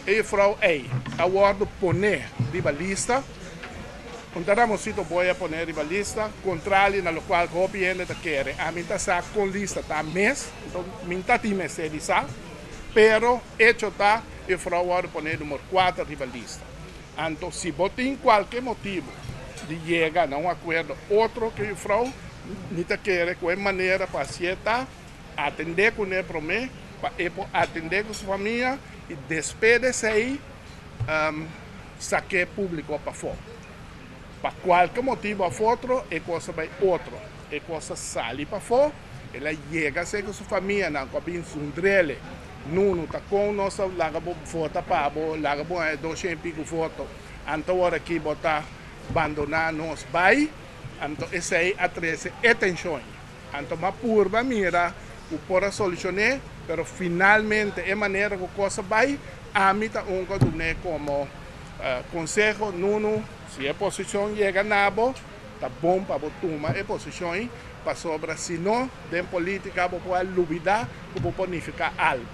E juffrouw ei a wòrdu poné riba lista. Un ta Ramonsito Boy a poné riba lista, kontrali na lokual hopi hende ta kere. Ami ta sa kon lista ta mes, enton mi ta tin mester di sa, pero echo ta e juffrouw wòrdu poné numero kuater riba lista. Anto si bo tin kualke motibu di yega na un akuerdo otro ku e juffrouw, mi ta kere ku e manera pa hasié ta atendé kuné promé pa e por atendé ku su famia i despues di esei sak'é públiko pafó. Pa kualke motibu òf otro e kos a bai otro, e kos a sali pafó, el a yega serka su famianan ku a bin zundr'el. Nunu, ta kon nos a laga bo vota pa bo, laga bo haña doshen i piku voto, anto ora aki bo ta bandoná nos bai? Anto esei a trese e tenshon. Anto m'a purba mira ku por a solushon'é, pero finalmente e manera ku kos a bai, ami ta un ku a dun'é komo konseho, Nunu, si e posishon yega na bo, ta bon pa bo tuma e posishon ei, pasobra si no, den polítika bo por a lubidá ku bo por nifiká algu.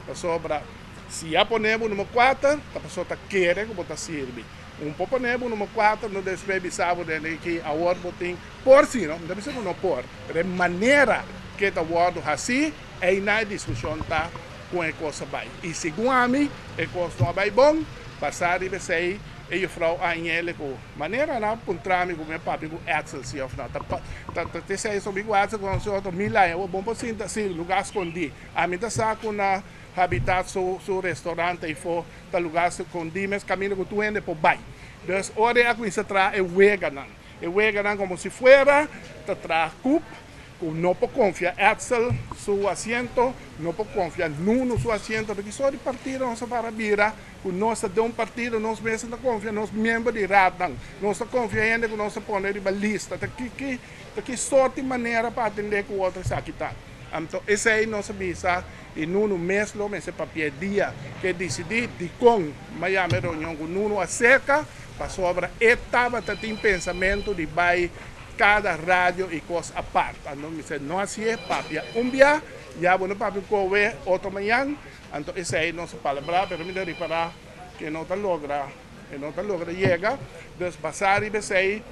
Pasobra si a pone bo numero kuater, ta pasobra ta kere ku bo ta sirbi. Un por pone bo numero kuater, no despues bisa bo den ki awor bo tin por si no, mi ta bisa ku no por, pero e manera ke ta wòrdu hasí, einan e diskushon ta kon e kos a bai. I segun ami, e kos no a bai bon, basá riba esei e yufrou a hañ'el ku manera nan a puntra mi ku mi a papia ku Edsel si òf no. Ta ta ta esei so mi ku Edsel konosé otro mil aña, awor bon por sinta si lugá skondí. Ami ta sa ku na Habitat su su restaurant eifó ta lugá skondí mes kaminda ku tur hende por bai. Dus ora e a kuminsá traha e weganan. E weganan komo si fuera ta traha kup ku no por konfia Edsel su asiento, no por konfia Nuno su asiento, pasobra so di partido nos a para bira ku nos ta den un partido nos mes ta konfia nos miembro di raadnan, nos ta konfia hende ku nos ta pone riba lista, ta ki ki ta ki sort di manera pa atende ku otro esaki ta. Anto esei nos a bisa i Nuno mes lo mester papia e dia ke disidí dikon m'a yama e reunion ku Nuno aserka, pasobra e tabata tin pensamentu di bai kada radio i kos apart. Anto mi bisa no hasié, papia un bia, ya bo no papia kowe otro mañan. Anto esei nos a palabrá, pero mi ta ripará ku e no ta logra, e no ta logra yega. Dus basá riba esei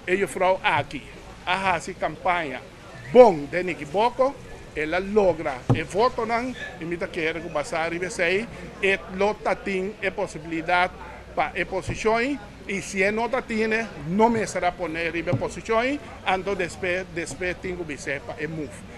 e yufrou aki a hasi kampaña bon den Nikiboko, el a logra e votonan i mi ta kere ku basá riba esei e lo ta tin e posibilidat pa e posishon i si e no ta tine no mester a pone riba e posishon anto despues despues tin ku bis'é pa e move.